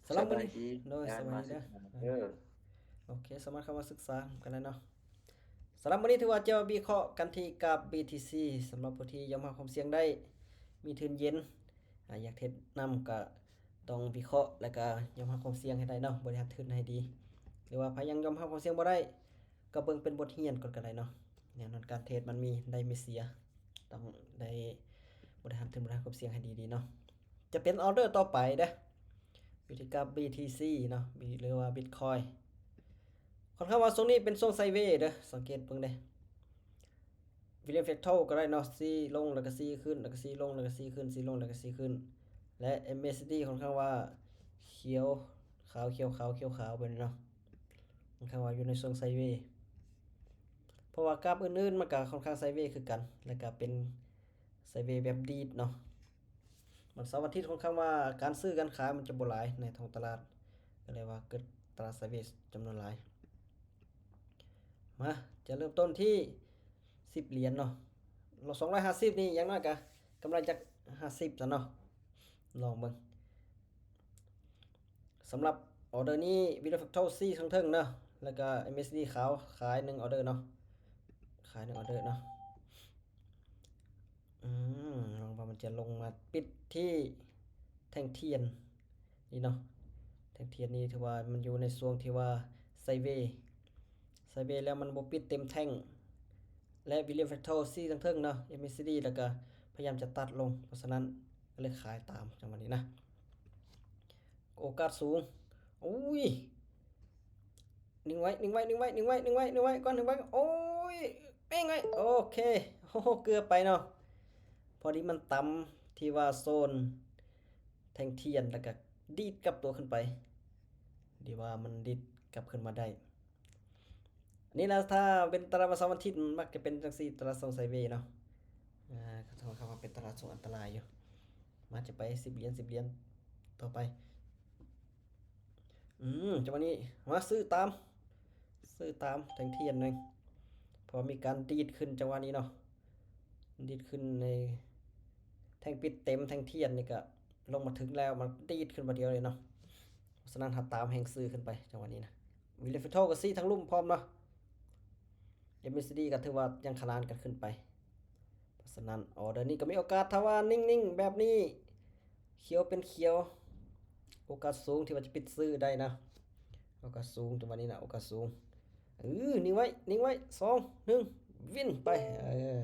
ສຳລັບມື້ນີ້ ສະບາຍດີ ໂດຍ ສະບາຍດີເດີ ເດີ ໂອເຄ ສາມາດເຂົ້າມາສຶກສາກັນໄດ້ເນາະ. ສຳລັບມື້ນີ້ຖືວ່າຈະມາວິເຄາະກັນທີ່ກາບ ບີທີຊີ ສຳລັບຜູ້ທີ່ຍອມຮັບຄວາມສ່ຽງໄດ້ ມີທຶນເຢັນ ອາ ຢາກເທຣດນຳກໍຕ້ອງວິເຄາະ ແລ້ວກໍຍອມຮັບຄວາມສ່ຽງໃຫ້ໄດ້ເນາະ ບໍລິຫານທຶນໃຫ້ດີ ຫຼືວ່າໃຜຍັງຍອມຮັບຄວາມສ່ຽງບໍ່ໄດ້ ກໍເບິ່ງເປັນບົດຮຽນກ່ອນກໍໄດ້ເນາະ. ແນ່ນອນການເທຣດມັນມີໄດ້ມີເສຍ ຕ້ອງໄດ້ບໍລິຫານທຶນ ບໍລິຫານຄວາມສ່ຽງໃຫ້ດີໆເນາະ. ຈະເປັນອໍເດີຕໍ່ໄປເດີ້ ຢູ່ທີ່ກາບ ບີທີຊີ ເນາະ ບີ ຫຼືວ່າບິດຄອຍ ຄ່ອນຂ້າງວ່າຊ່ວງນີ້ເປັນຊ່ວງໄຊເວເດີ້ ສັງເກດເບິ່ງເດີ້ ວິລຽມແຟກໂທກໍໄດ້ເນາະ ຊີ້ລົງແລ້ວກໍຊີ້ຂຶ້ນ ແລ້ວກໍຊີ້ລົງ ແລ້ວກໍຊີ້ຂຶ້ນ ຊີ້ລົງ ແລ້ວກໍຊີ້ຂຶ້ນ ແລະ ເອັມເອສດີ ຄ່ອນຂ້າງວ່າຂຽວຂາວ ຂຽວຂາວ ຂຽວຂາວ ແບບນີ້ເນາະ ຄ່ອນຂ້າງວ່າຢູ່ໃນຊ່ວງໄຊເວ ເພາະວ່າກາບອື່ນໆມັນກໍຄ່ອນຂ້າງໄຊເວຄືກັນ ແລ້ວກໍເປັນໄຊເວແບບດີດເນາະ. ວັນເສົາວັນອາທິດຄ່ອນຂ້າງວ່າການຊື້ການຂາຍມັນຈະບໍ່ຫຼາຍໃນທ້ອງຕະຫຼາດ ກໍເລີຍວ່າເກີດຕະຫຼາດໄຊເວຈຳນວນຫຼາຍ. ມາ ຈະເລີ່ມຕົ້ນທີ່ສິບຫຼຽນເນາະ ສອງຮ້ອຍຫ້າສິບນີ້ ຢ່າງນ້ອຍກໍກຳໄລຈັກຫ້າສິບຊັ້ນເນາະ ລອງເບິ່ງ. ສຳລັບອໍເດີນີ້ ວິລຽມແຟກໂທຊີ້ທາງເທິງເນາະ ແລ້ວກໍເອັມເອສດີຂາວ ຂາຍໜຶ່ງອໍເດີເນາະ ຂາຍໜຶ່ງອໍເດີເນາະ. ອືມ ຫວັງວ່າມັນຈະລົງມາປິດທີ່ແທ່ງທຽນນີ້ເນາະ ແທ່ງທຽນນີ້ຖືວ່າມັນຢູ່ໃນຊ່ວງທີ່ວ່າໄຊເວ ໄຊເວແລ້ວມັນບໍ່ປິດເຕັມແທ່ງ ແລະ ວິລຽມແຟກໂທຊີ້ທາງເທິງເນາະ ເອັມເອສດີ ແລ້ວກໍພະຍາຍາມຈະຕັດລົງ ເພາະສະນັ້ນກໍເລີຍຂາຍຕາມຈັງຫວະນີ້ນະ. ໂອກາດສູງ ໂອ້ຍ ນິ່ງໄວ້ ນິ່ງໄວ້ ນິ່ງໄວ້ ນິ່ງໄວ້ ນິ່ງໄວ້ ນິ່ງໄວ້ກ່ອນ ນິ່ງໄວ້ ໂອ້ຍ ເປ້ງໄວ້ ໂອເຄ ໂອ້ໂຫ ເກືອບໄປເນາະ ພໍດີມັນຕຳທີ່ວ່າໂຊນແທ່ງທຽນ ແລ້ວກໍດີດກັບຕົວຂຶ້ນໄປ ດີວ່າມັນດີດກັບຂຶ້ນມາໄດ້. ນີ້ລະ ຖ້າເປັນຕະຫຼາດວັນເສົາວັນອາທິດ ມັນມັກຈະເປັນຈັ່ງຊີ້ ຕະຫຼາດຊ່ວງໄຊເວເນາະ ອາ ເຂົາເຈົ້າເວົ້າວ່າເປັນຕະຫຼາດຊ່ວງອັນຕະລາຍຢູ່. ມາ ຈະໄປສິບຫຼຽນ ສິບຫຼຽນຕໍ່ໄປ. ອືມ ຈັງຫວະນີ້ມາຊື້ຕາມ ຊື້ຕາມແທ່ງທຽນໜຶ່ງ ເພາະວ່າມີການດີດຂຶ້ນຈັງຫວະນີ້ເນາະ ດີດຂຶ້ນໃນແທ່ງປິດເຕັມ ແທ່ງທຽນນີ້ກະລົງມາເຖິງແລ້ວ ມັນດີດຂຶ້ນບາດດຽວເລີຍເນາະ ສະນັ້ນເຮົາຕາມແຮງຊື້ຂຶ້ນໄປຈັງຫວະນີ້ນະ. ວິລເຟໂທກໍຊີ້ທາງລຸ່ມພ້ອມເນາະ ເອັມເອສດີກໍຖືວ່າຍັງຂະໜານກັນຂຶ້ນໄປ ສະນັ້ນອໍເດີນີ້ກໍມີໂອກາດ ຖ້າວ່ານິ່ງໆແບບນີ້ ຂຽວເປັນຂຽວ ໂອກາດສູງທີ່ວ່າຈະປິດຊື້ໄດ້ນະ ໂອກາດສູງ ຈັງຫວະນີ້ນະ ໂອກາດສູງ. ເອີ ນິ່ງໄວ້ ນິ່ງໄວ້ ສອງ ໜຶ່ງ ວິນໄປ ເອີ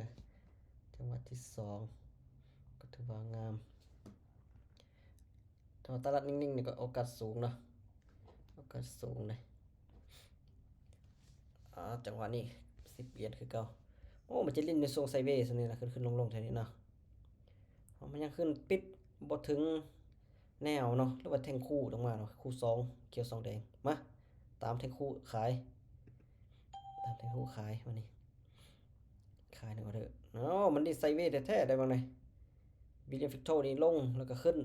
ຈັງຫວະທີສອງ ກໍຖືວ່າງາມ. ຖ້າວ່າຕະຫຼາດນິ່ງໆນີ້ກໍໂອກາດສູງເນາະ ໂອກາດສູງເດ້. ອາ ຈັງຫວະນີ້ສິບຫຼຽນຄືເກົ່າ. ໂອ້ ມັນຈະຫຼິ້ນຢູ່ຊົງໄຊເວຊັ້ນນີ້ນະ ຂຶ້ນໆລົງໆແຖວນີ້ເນາະ. ເອົາ ມັນຍັງຂຶ້ນປິດບໍ່ເຖິງແນວເນາະ ຫຼືວ່າແທ່ງຄູ່ຕ້ອງມາເນາະ ຄູ່ສອງ ຂຽວສອງແດງ. ມາ ຕາມແທ່ງຄູ່ຂາຍ ຕາມແທ່ງຄູ່ຂາຍ ມານີ້ ຂາຍໜຶ່ງອໍເດີ. ເອົາ ມັນນີ້ໄຊເວແທ້ໆໄດ໋ບາງໃດ. ວິລຽມແຟກໂທນີ້ລົງແລ້ວກໍຂຶ້ນ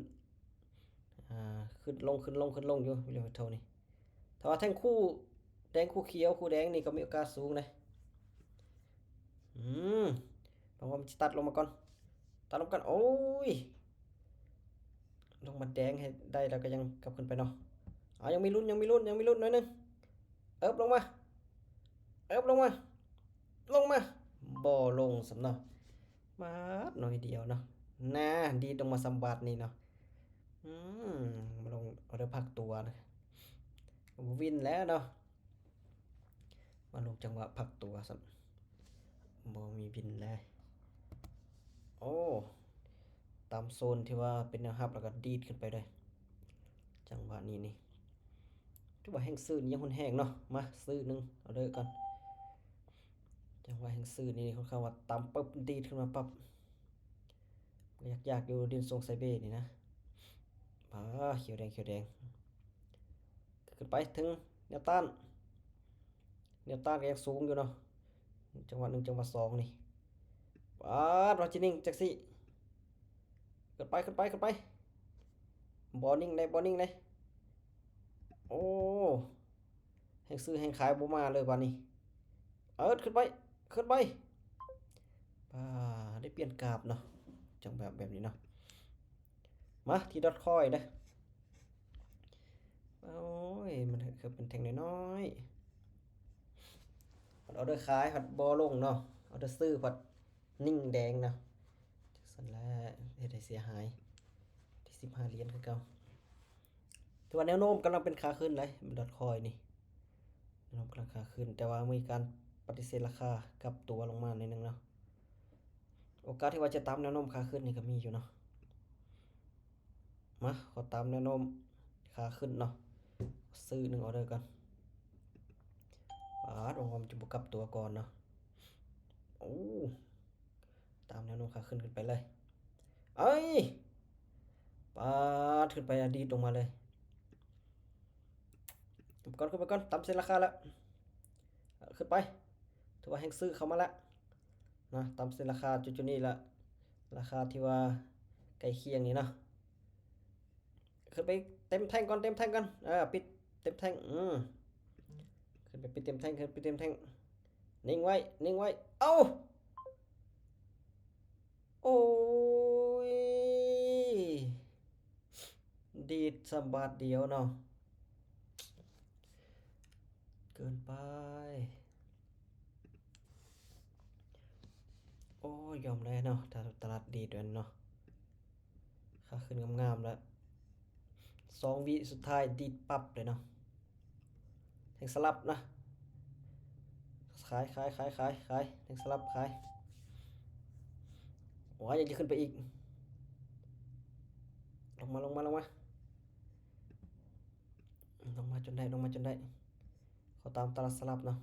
ອາ ຂຶ້ນລົງ ຂຶ້ນລົງ ຂຶ້ນລົງຢູ່ ວິລຽມແຟກໂທນີ້. ຖ້າວ່າແທ່ງຄູ່ແດງ ຄູ່ຂຽວ ຄູ່ແດງນີ້ກໍມີໂອກາດສູງເດ້. ອືມ ເບິ່ງວ່າມັນຊິຕັດລົງມາກ່ອນ ຕັດລົງມາກ່ອນ. ໂອ້ຍ ລົງມາແດງໃຫ້ໄດ້ແລ້ວກໍຍັງກັບຂຶ້ນໄປເນາະ. ເອົາ ຍັງມີລຸ້ນ ຍັງມີລຸ້ນ ຍັງມີລຸ້ນໜ້ອຍໜຶ່ງ. ເອີບ ລົງມາ ເອີບ ລົງມາ ລົງມາ ບໍ່ລົງຊ້ຳເນາະ. ບາດໜ້ອຍດຽວເນາະ ນາ ດີດລົງມາຊ້ຳບາດນີ້ເນາະ. ອືມ ມາລົງອໍເດີພັກຕົວນະ ບໍ່ວິນແລ້ວເນາະ. ມາລົງຈັງຫວະພັກຕົວຊ້ຳ ບໍ່ມີວິນແລ້ວ. ໂອ້ ຕາມໂຊນທີ່ວ່າເປັນແນວຮັບ ແລ້ວກໍດີດຂຶ້ນໄປເລີຍ. ຈັງຫວະນີ້ນີ້ ຖືວ່າແຮງຊື້ນີ້ຍັງຮຸນແຮງເນາະ. ມາ ຊື້ໜຶ່ງອໍເດີກ່ອນ. ຈັງຫວະແຮງຊື້ນີ້ຄ່ອນຂ້າງວ່າຕຳປຶບ ດີດຂຶ້ນມາປັບ ກໍຢາກໆຢູ່ ຫຼິ້ນຊົງໄຊເວນີ້ນະ. ປາ ຂຽວແດງ ຂຽວແດງ ຂຶ້ນໄປເຖິງແນວຕ້ານ ແນວຕ້ານກໍຍັງສູງຢູ່ເນາະ. ຈັງຫວະໜຶ່ງ ຈັງຫວະສອງນີ້ ປາດ ວ່າຊິນິ່ງຈັກຊີ້ ຂຶ້ນໄປ ຂຶ້ນໄປ ຂຶ້ນໄປ. ບໍ່ນິ່ງເດ້ ບໍ່ນິ່ງເດ້. ໂອ້ ແຮງຊື້ແຮງຂາຍບໍ່ມາເລີຍບາດນີ້. ເອີດ ຂຶ້ນໄປ ຂຶ້ນໄປ. ປາ ໄດ້ປ່ຽນກາບເນາະ ຈັງແບບ ແບບນີ້ເນາະ. ມາທີ່ດອດຄອຍເດີ້. ມັນຄືເປັນແທ່ງນ້ອຍໆ ພັດອໍເດີຂາຍພັດບໍ່ລົງເນາະ, ອໍເດີຊື້ພັດນິ້ງແດງເນາະ. ຈັ່ງຊັ້ນແຫຼະ ເຮັດໃຫ້ເສຍຫາຍທີ່ສິບຫ້າຫຼຽນຄືເກົ່າ. ຖືວ່າແນວໂນ້ມກຳລັງເປັນຂາຂຶ້ນເດ້ ດອດຄອຍນີ້ ແນວໂນ້ມກຳລັງຂາຂຶ້ນ, ແຕ່ວ່າມີການປະຕິເສດລາຄາ ກັບຕົວລົງມາໜ້ອຍໜຶ່ງເນາະ. ໂອກາດທີ່ວ່າຈະຕາມແນວໂນ້ມຂາຂຶ້ນນີ້ກໍມີຢູ່ເນາະ. ມາ ຂໍຕາມແນວໂນ້ມຂາຂຶ້ນເນາະ, ຊື້ໜຶ່ງອໍເດີກ່ອນ. ປາດ ຫວັງວ່າມັນຈະບໍ່ກັບຕົວກ່ອນເນາະ. ໂອ້ ຕາມແນວໂນ້ມຂາຂຶ້ນຂຶ້ນໄປເລີຍ. ເອີຍ ປາດ ຂຶ້ນໄປ ອະດີດລົງມາເລີຍ. ຂຶ້ນໄປກ່ອນ ຂຶ້ນໄປກ່ອນ, ຕາມເສັ້ນລາຄາແລ້ວ ເອີ ຂຶ້ນໄປ. ຖືວ່າແຮງຊື້ເຂົ້າມາແລ້ວນະ, ຕາມເສັ້ນລາຄາຈຸດໆນີ້ລະ, ລາຄາທີ່ວ່າໃກ້ຄຽງນີ້ເນາະ. ຂຶ້ນໄປເຕັມແທ່ງກ່ອນ ເຕັມແທ່ງກ່ອນ ເອີ ປິດເຕັມແທ່ງ. ອື ຂຶ້ນໄປປິດເຕັມແທ່ງ ຂຶ້ນໄປປິດເຕັມແທ່ງ. ນິ່ງໄວ້ ນິ່ງໄວ້. ເອົ້າ ໂອ້ຍ ດີດຊ້ຳບາດດຽວເນາະ, ເກີນໄປ. ໂອ້ຍ ຍອມແລ້ວເນາະ, ຕະ ຕະຫຼາດດີດແມ່ນເນາະ, ຂາຂຶ້ນງາມໆແລ້ວ. ສອງວິສຸດທ້າຍດີດປັບເລີຍເນາະ. ແທ່ງສະຫຼັບນະ, ຂາຍ ຂາຍ ຂາຍ ຂາຍ ຂາຍ ແທ່ງສະຫຼັບຂາຍ. ໂອ້ຍ ຍັງຈະຂຶ້ນໄປອີກ. ລົງມາ ລົງມາ ລົງມາ ລົງມາຈົນໄດ້ ລົງມາຈົນໄດ້. ເຂົ້າຕາມຕະຫຼາດສະຫຼັບເນາະ.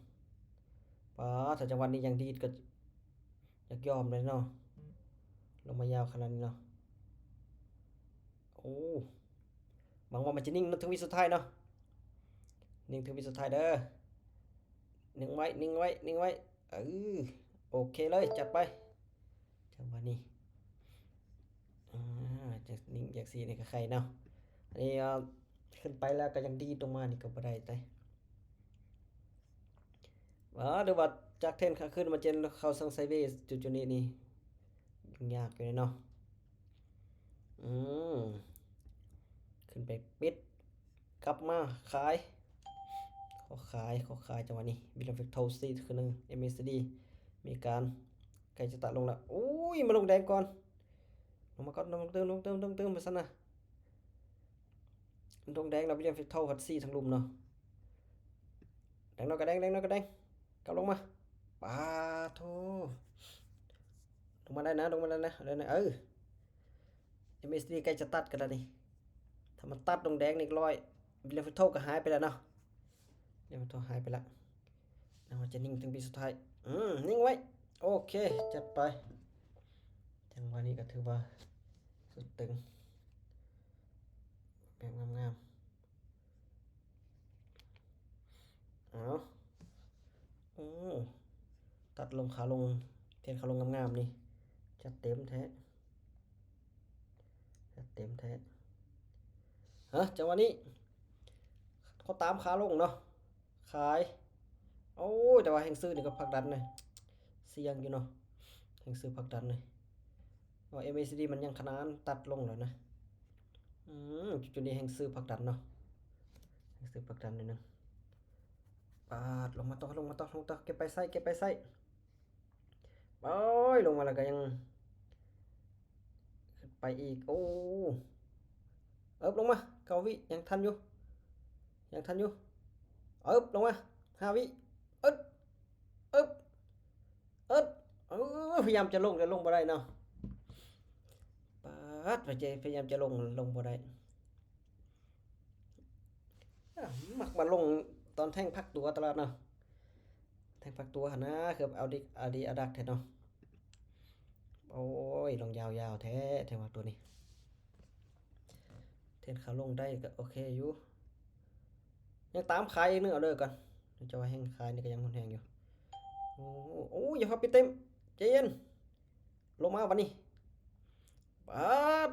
ປາດ ຖ້າຈັງຫວະນີ້ຍັງດີດກໍຢາກຍອມເລີຍເນາະ, ລົງມາຍາວຂະໜາດນີ້ເນາະ. ໂອ້ ຫວັງວ່າມັນຈະນິ່ງເຖິງວິສຸດທ້າຍເນາະ, ນິ່ງເຖິງວິສຸດທ້າຍເດີ. ນິ່ງໄວ້ ນິ່ງໄວ້ ນິ່ງໄວ້. ເອີ ໂອເຄເລີຍ ຈັດໄປ. ຈັງຫວະນີ້ ອ່າ ຈາກນີ້ ຈາກສີ່ນີ້ກໍໄຄເນາະ. ອັນນີ້ ເອີ ຂຶ້ນໄປແລ້ວກໍຍັງດີດລົງມານີ້ກໍບໍ່ໄດ້ເດ້. ວ່າ ຫຼືວ່າຈາກເທຣນຂາຂຶ້ນມາເຈນເຂົ້າຊ່ວງໄຊເວ ຈຸດໆນີ້ນີ້ ຫຍຸ້ງຍາກຢູ່ເນາະ. ອືມ ຂຶ້ນໄປປິດ ກັບມາຂາຍ, ຂໍຂາຍ ຂໍຂາຍ. ຈັງຫວະນີ້ ບິລແອນເຟກໂທ ຊີ້ຄືໜຶ່ງ ເອັມເອສດີ ມີການໃກ້ຈະຕັດລົງແລ້ວ. ໂອ້ຍ ມາລົງແດງກ່ອນ, ລົງມາກ່ອນ, ລົງຕື່ມ ລົງຕື່ມ ລົງຕື່ມ ວ່າຊັ້ນນະ. ລົງແດງແລ້ວ ວິລຽມ ເຟກໂທ ພັດຊີ້ທາງລຸ່ມເນາະ. ແດງນ້ອຍກໍແດງ ແດງນ້ອຍກໍແດງ, ກັບລົງມາ. ປາໂທ ລົງມາໄດ້ນະ ລົງມາໄດ້ນະ ໄດ້ນະ. ເອີ ເອັມເອສດີ ໃກ້ຈະຕັດກັນແລ້ວນີ້, ຖ້າມັນຕັດລົງແດງນີ້ ຮ້ອຍ ວິລຽມ ເຟກໂທ ກໍຫາຍໄປແລ້ວເນາະ, ວິລຽມ ເຟກໂທ ຫາຍໄປແລ້ວ. ແລ້ວເຮົາຈະນິ່ງເຖິງວິສຸດທ້າຍ. ອືມ ນິ່ງໄວ້. ໂອເຄ ຈັດໄປ. ຈັງຫວະນີ້ກໍຖືວ່າສຸດຕຶງ ແບບງາມໆ. ເອົາ ໂອ້ ຕັດລົງຂາລົງ, ເທຣນຂາລົງງາມໆນີ້ ຈັດເຕັມແທ້ ຈັດເຕັມແທ້. ຮະ ຈັງຫວະນີ້ເຂົາຕາມຂາລົງເນາະ. ຂາຍ. ໂອ້ຍ ແຕ່ວ່າແຮງຊື້ນີ້ກໍຜັກດັນເລີຍ, ສ່ຽງຢູ່ເນາະ ແຮງຊື້ຜັກດັນເລີຍ. ວ່າ ເອັມເອສດີ ມັນຍັງຂະໜານຕັດລົງແລ້ວນະ. ອືມ ຈຸດໆນີ້ແຮງຊື້ຜັກດັນເນາະ, ແຮງຊື້ຜັກດັນໜ້ອຍໜຶ່ງ. ປາດ ລົງມາຕໍ່ ລົງມາຕໍ່ ລົງຕໍ່, ເກັບໄປໃຊ້ ເກັບໄປໃຊ້. ໂອ້ຍ ລົງມາແລ້ວກໍຍັງຂຶ້ນໄປອີກ. ໂອ້ ເອີບ ລົງມາ ເກົ້າວິ ຍັງທັນຢູ່ ຍັງທັນຢູ່. ເອີບ ລົງມາ ຫ້າວິ. ເອີບ ເອີບ ເອີບ ເອີ ພະຍາຍາມຈະລົງ ແຕ່ລົງບໍ່ໄດ້ເນາະ. ປາດ ພະຍາຍາມຈະລົງ ລົງບໍ່ໄດ້. ອາ ມັກມາລົງຕອນແທ່ງພັກຕົວຕະຫຼອດເນາະ, ແທ່ງພັກຕົວຫັ້ນນະ ຄືເອົາດິກ ເອົາດີເອົາດັກແທ້ເນາະ. ໂອ້ຍ ລົງຍາວໆແທ້ ແທ່ງພັກຕົວນີ້. ເທຣນຂາລົງໄດ້ກໍໂອເຄຢູ່, ຍັງຕາມຂາຍອີກໜຶ່ງອໍເດີກ່ອນ. ຈະວ່າແຮງຂາຍນີ້ກໍຍັງຮຸນແຮງຢູ່. ໂອ້ ໂອ້ ຢ່າພາໄປເຕັມ ໃຈເຢັນ. ລົງມາບັດນີ້ ປາດ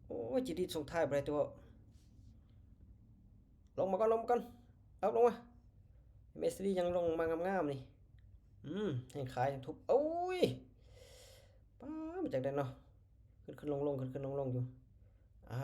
ໂອ້ຍ ຈີດີສົ່ງທ້າຍບໍ່ໄດ້ຕົວະ. ລົງມາກ່ອນ ລົງມາກ່ອນ ເອົາລົງມາ. ເອັມເອສດີ ຍັງລົງມາງາມໆນີ້. ອືມ ແຮງຂາຍ ແຮງທຸບ. ໂອ້ຍ ປາດ ມັນຈັກໄດ້ເນາະ, ຂຶ້ນໆລົງໆ ຂຶ້ນໆລົງໆຢູ່. ອ່າ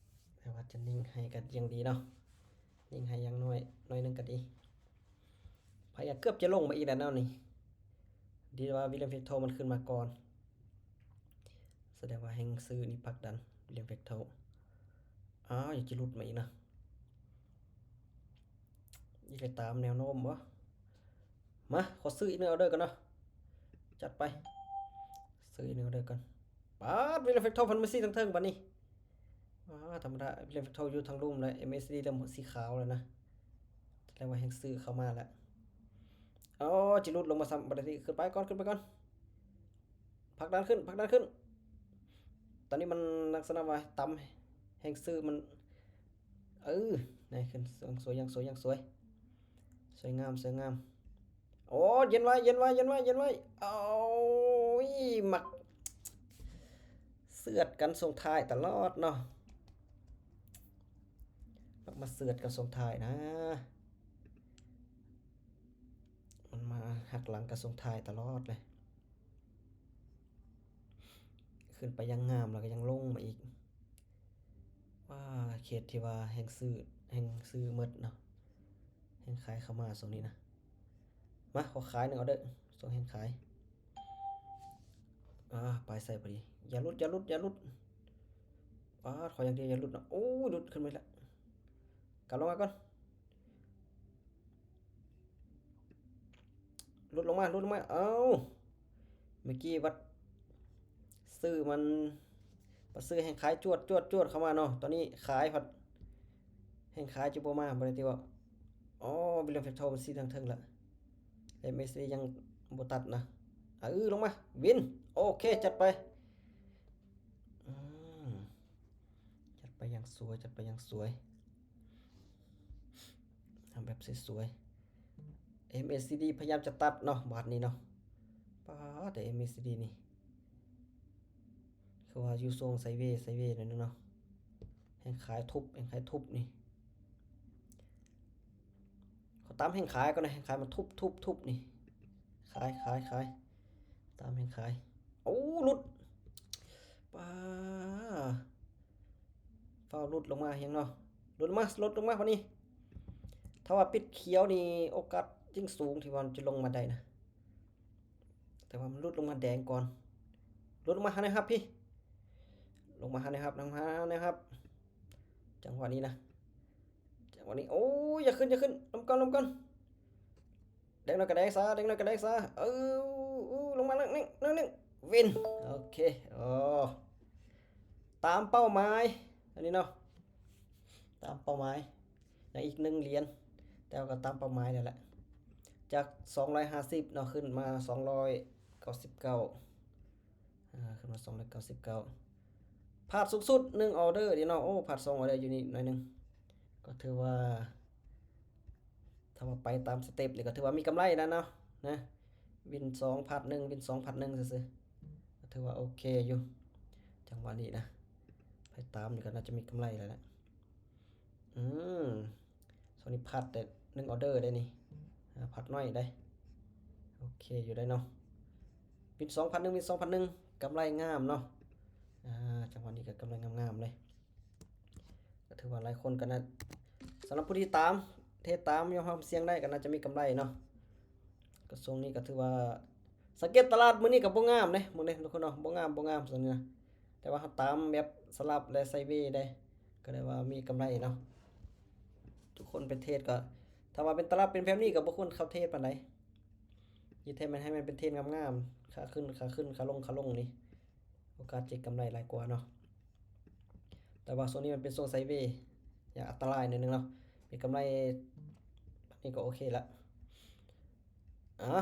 ແຕ່ວ່າຈະຍິງໃຫ້ກໍຍັງດີເນາະ, ຍິງໃຫ້ຢ່າງໜ້ອຍໜ້ອຍໜຶ່ງກໍດີ. ພະຍາເກືອບຈະລົງມາອີກແລ້ວເນາະນີ້, ດີວ່າວິລຽມເຟກໂທມັນຂຶ້ນມາກ່ອນ. ສະແດງວ່າແຮງຊື້ນີ້ຜັກດັນວິລຽມເຟກໂທ. ອ້າວ ຢາກຈະຫຼຸດມາອີກນະ, ຢາກໄດ້ຕາມແນວໂນ້ມບໍ່? ມາ ຂໍຊື້ອີກໜຶ່ງອໍເດີກ່ອນເນາະ. ຈັດໄປ, ຊື້ອີກໜຶ່ງອໍເດີກ່ອນ. ປາດ ວິລຽມເຟກໂທເພິ່ນມາຊີ້ທາງເທິງບາດນີ້. ອ້າ ທຳມະດາ ວິລຽມເຟກໂທຢູ່ທາງລຸ່ມແລ້ວ, ເອັມເອສດີເລີ່ມສີຂາວແລ້ວນະ, ສະແດງວ່າແຮງຊື້ເຂົ້າມາແລ້ວ. ອໍ ຈະຫຼຸດລົງມາຊ້ຳບາດນີ້. ຂຶ້ນໄປກ່ອນ ຂຶ້ນໄປກ່ອນ. ຜັກດັນຂຶ້ນ ຜັກດັນຂຶ້ນ. ຕອນນີ້ມັນລັກສະນະວ່າຕຳແຮງຊື້ມັນ ເອີ ໄດ້ຂຶ້ນ. ສວຍ ຍັງສວຍ ຍັງສວຍ ສວຍງາມ ສວຍງາມ. ໂອ້ ເຢັນໄວ້ ເຢັນໄວ້ ເຢັນໄວ້ ເຢັນໄວ້. ໂອ້ຍ ມັກເຊືອດກັນຊ່ວງທ້າຍຕະຫຼອດເນາະ, ມັກມາເຊືອດກັນຊ່ວງທ້າຍນະ, ມັນມາຫັກຫຼັງກັນຊ່ວງທ້າຍຕະຫຼອດເລີຍ. ຂຶ້ນໄປຢ່າງງາມ ແລ້ວກໍຍັງລົງມາອີກ. ວ້າ ເຂດທີ່ວ່າແຮງຊື້ ແຮງຊື້ໝົດເນາະ, ແຮງຂາຍເຂົ້າມາຊ່ວງນີ້ນະ. ມາ ຂໍຂາຍໜຶ່ງອໍເດີ, ສົ່ງແຮງຂາຍ. ອາ ປາຍໃສ່ພໍດີ. ຢ່າຫຼຸດ ຢ່າຫຼຸດ ຢ່າຫຼຸດ. ປາດ ຂໍຢ່າງດຽວຢ່າຫຼຸດເນາະ. ໂອ້ຍ ຫຼຸດຂຶ້ນມາແລ້ວ, ກັບລົງມາກ່ອນ. ຫຼຸດລົງມາ ຫຼຸດລົງມາ. ເອົ້າ ເມື່ອກີ້ບັດຊື້ມັນ ບັດຊື້ແຮງຂາຍຈວດ ຈວດ ຈວດເຂົ້າມາເນາະ, ຕອນນີ້ຂາຍພັດແຮງຂາຍຈະບໍ່ມາ ບໍ່ໄດ້ຕິເວົ້າ. ອໍ ວິລຽມເຟກໂທມັນຊີ້ທາງເທິງລະ, ເອັມເອສດີຍັງບໍ່ຕັດນະ. ເອີ ລົງມາ ວິນ. ໂອເຄ ຈັດໄປ. ອືມ ຈັດໄປຢ່າງສວຍ ຈັດໄປຢ່າງສວຍ. ທຳແບບສວຍໆ. ເອັມເອສດີພະຍາຍາມຈະຕັດເນາະ ບາດນີ້ເນາະ. ປາດ ແຕ່ເອັມເອສດີນີ້ ຄືວ່າຢູ່ຊ່ວງໄຊເວ ໄຊເວໜ້ອຍໜຶ່ງເນາະ. ແຮງຂາຍທຸບ ແຮງຂາຍທຸບນີ້. ເຂົາຕາມແຮງຂາຍກ່ອນນະ, ແຮງຂາຍມາທຸບ ທຸບ ທຸບນີ້. ຂາຍ ຂາຍ ຂາຍ. ຕາມແຮງຂາຍ. ໂອ້ ຫຼຸດ. ປາ ຟ້າວຫຼຸດລົງມາແຮງເນາະ, ຫຼຸດລົງມາ ຫຼຸດລົງມາບາດນີ້. ຖ້າວ່າປິດຂຽວນີ້ ໂອກາດຈິ່ງສູງທີ່ວ່າມັນຈະລົງມາໄດ້ນະ, ແຕ່ວ່າມັນຫຼຸດລົງມາແດງກ່ອນ. ຫຼຸດລົງມາຫາແນວຮັບພີ້, ລົງມາຫາແນວຮັບ ນຳຫາແນວຮັບ. ຈັງຫວະນີ້ນະ ຈັງຫວະນີ້. ໂອ້ຍ ຢ່າຂຶ້ນ ຢ່າຂຶ້ນ, ລົງມາກ່ອນ ລົງມາກ່ອນ. ແດງໜ້ອຍກະແດງຊະ ແດງໜ້ອຍກະແດງຊະ. ເອີ ລົງມາໜຶ່ງ ໜຶ່ງ ໜຶ່ງ ວິນ. ໂອເຄ ໂອ້ ຕາມເປົ້າໝາຍ ອັນນີ້ເນາະ, ຕາມເປົ້າໝາຍ. ຍັງອີກໜຶ່ງຫຼຽນ, ແຕ່ວ່າກໍຕາມເປົ້າໝາຍແລ້ວແຫຼະ, ຈາກສອງຮ້ອຍຫ້າສິບເນາະ ຂຶ້ນມາສອງຮ້ອຍເກົ້າສິບເກົ້າ. ອາ ຂຶ້ນມາສອງຮ້ອຍເກົ້າສິບເກົ້າ. ພາດສູງສຸດໜຶ່ງອໍເດີເດເນາະ. ໂອ້ ພາດສອງອໍເດີຢູ່ນີ້ໜ້ອຍໜຶ່ງ. ກໍຖືວ່າ ຖ້າວ່າໄປຕາມສະເຕັບນີ້ກໍຖືວ່າມີກຳໄລແລ້ວເນາະ ນະ. ວິນສອງ ພາດໜຶ່ງ ວິນສອງ ພາດໜຶ່ງຊື່ໆ ກໍຖືວ່າໂອເຄຢູ່. ຈັງຫວະນີ້ນະ ໄປຕາມນີ້ກໍໜ້າຈະມີກຳໄລແລ້ວແຫຼະ. ອືມ ຊ່ວງນີ້ພາດແຕ່ໜຶ່ງອໍເດີເດ້ນີ້, ອາ ພາດໜ້ອຍເດ້. ໂອເຄຢູ່ໄດ໋ເນາະ, ວິນສອງ ພາດໜຶ່ງ ວິນສອງ ພາດໜຶ່ງ ກຳໄລງາມເນາະ. ອາ ຈັງຫວະນີ້ກໍກຳໄລງາມໆເລີຍ, ກໍຖືວ່າຫຼາຍຄົນກໍນະ ສຳລັບຜູ້ທີ່ຕາມ ເທຣດຕາມຍອມຮັບຄວາມສ່ຽງໄດ້ກໍໜ້າຈະມີກຳໄລເນາະ. ກໍຊ່ວງນີ້ກໍຖືວ່າ ສັງເກດຕະຫຼາດມື້ນີ້ກໍບໍ່ງາມເດ້ ເບິ່ງເດ້ທຸກຄົນເນາະ ບໍ່ງາມ ບໍ່ງາມຊ່ວງນີ້ນະ. ແຕ່ວ່າເຮົາຕາມແບບສະຫຼັບ ແລະ ໄຊເວໄດ້ ກໍໄດ້ວ່າມີກຳໄລເນາະ. ທຸກຄົນໄປເທຣດກໍ ຖ້າວ່າເປັນຕະຫຼາດເປັນແບບນີ້ກໍບໍ່ຄວນເຂົ້າເທຣດປານໃດ. ເຮັດໃຫ້ມັນ ໃຫ້ມັນເປັນເທຣນງາມໆ ຂາຂຶ້ນ ຂາຂຶ້ນ ຂາລົງ ຂາລົງນີ້ ໂອກາດຈະກຳໄລຫຼາຍກວ່າເນາະ. ແຕ່ວ່າຊ່ວງນີ້ມັນເປັນຊ່ວງໄຊເວ ຢ່າງອັນຕະລາຍໜ້ອຍໜຶ່ງເນາະ. ມີກຳໄລ ອັນນີ້ກໍໂອເຄລະ. ອາ